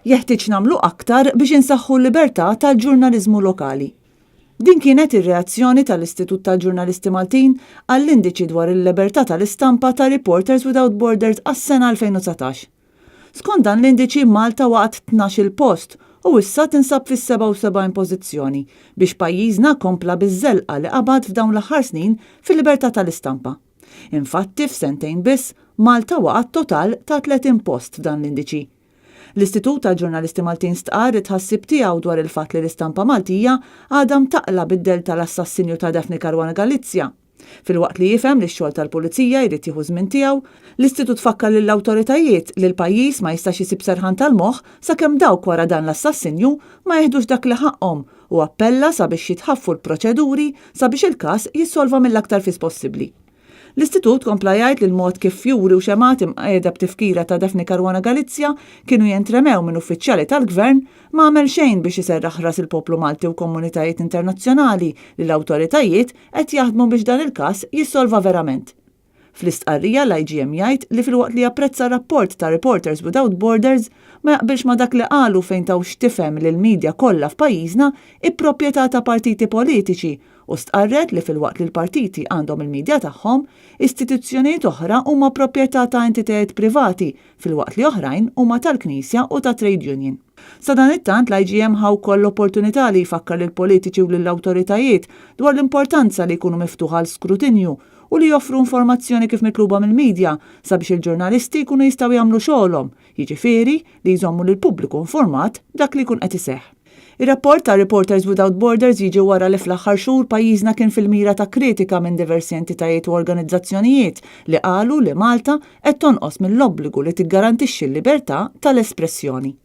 Jeħtieġ nagħmlu aktar biex insaħħu l-libertà tal-ġurnaliżmu lokali. Din kienet ir-reazzjoni tal-Istitut tal-Ġurnalisti Maltin għall-indiċi dwar il-libertà tal-istampa ta' Reporters Without Borders għas-sena 2019. Skont dan l-indiċi Malta waqgħet 12-il post u issa tinsab fis-77 pożizzjoni biex pajjiżna kompla biż-żelqa li qabad f'dawn l-aħħar snin fil-libertà tal-istampa. Infatti f'sentejn biss Malta waqgħet total ta' 30 post f'dan l-indiċi. L-Istitut tal-Ġurnalisti Maltin stqarr it-tħassib tiegħu dwar il-fatt li l-istampa Maltija għadha mtaqqla bid-dell tal-assassinju ta' Daphne Caruana Galizia. Filwaqt li jifhem li x-xogħol tal-Pulizija jrid jieħu ż-żmien tiegħu, l-Istitut fakkar lill-awtoritajiet li l-pajjiż ma jistax isib serħan tal-moħħ sakemm dawk wara dan l-assassinju ma jiħdux dak li ħaqqhom u appella sabiex jitħaffu l-proċeduri sabiex il-każ jissolva mill-aktar fis possibbli. L-Istitut kompla jgħid li l-mod kif fjuri u xemgħat imqiegħda b'tifkira ta' Daphne Caruana Galizia kienu jentremew minn uffiċjali tal-Gvern ma għamel xejn biex iserraħ ras il-poplu Malti u komunitajiet internazzjonali li l-awtoritajiet qed jaħdmu biex dan il-każ jissolva verament. Fl-istqarrija l-IGM jgħid li filwaqt li japprezza r-rapport ta' Reporters Without Borders ma jaqbilx ma' dak li qalu fejn taw x'tifhem li l-media kollha f'pajjiżna hi proprjetà ta' partiti politiċi u stqarret li filwaqt li l-partiti għandhom il-media tagħhom, istituzzjonijiet oħra huma proprjetà ta' entitajiet privati filwaqt li oħrajn huma tal-Knisja u ta' trade union. Sadanittant l-IGM ħa wkoll l-opportunità li jfakkar lill-politiċi u lill-awtoritajiet dwar l-importanza li jkunu miftuħa għal skrutinju u li joffru informazzjoni kif mitluba mill-media sabiex il-ġurnalisti jkunu jistgħu jagħmlu xogħolhom, jiġifieri li jżommu lill-pubbliku informat b'dak li jkun qed iseħħ. Ir-rapport ta' Reporters Without Borders jiġi wara li fl-aħħar xhur pajjiżna kien fil-mira ta' kritika minn diversi entitajiet u organizzazzjonijiet li qalu li Malta qed tonqos mill-obbligu li tiggarantixxi l-libertà tal-espressjoni.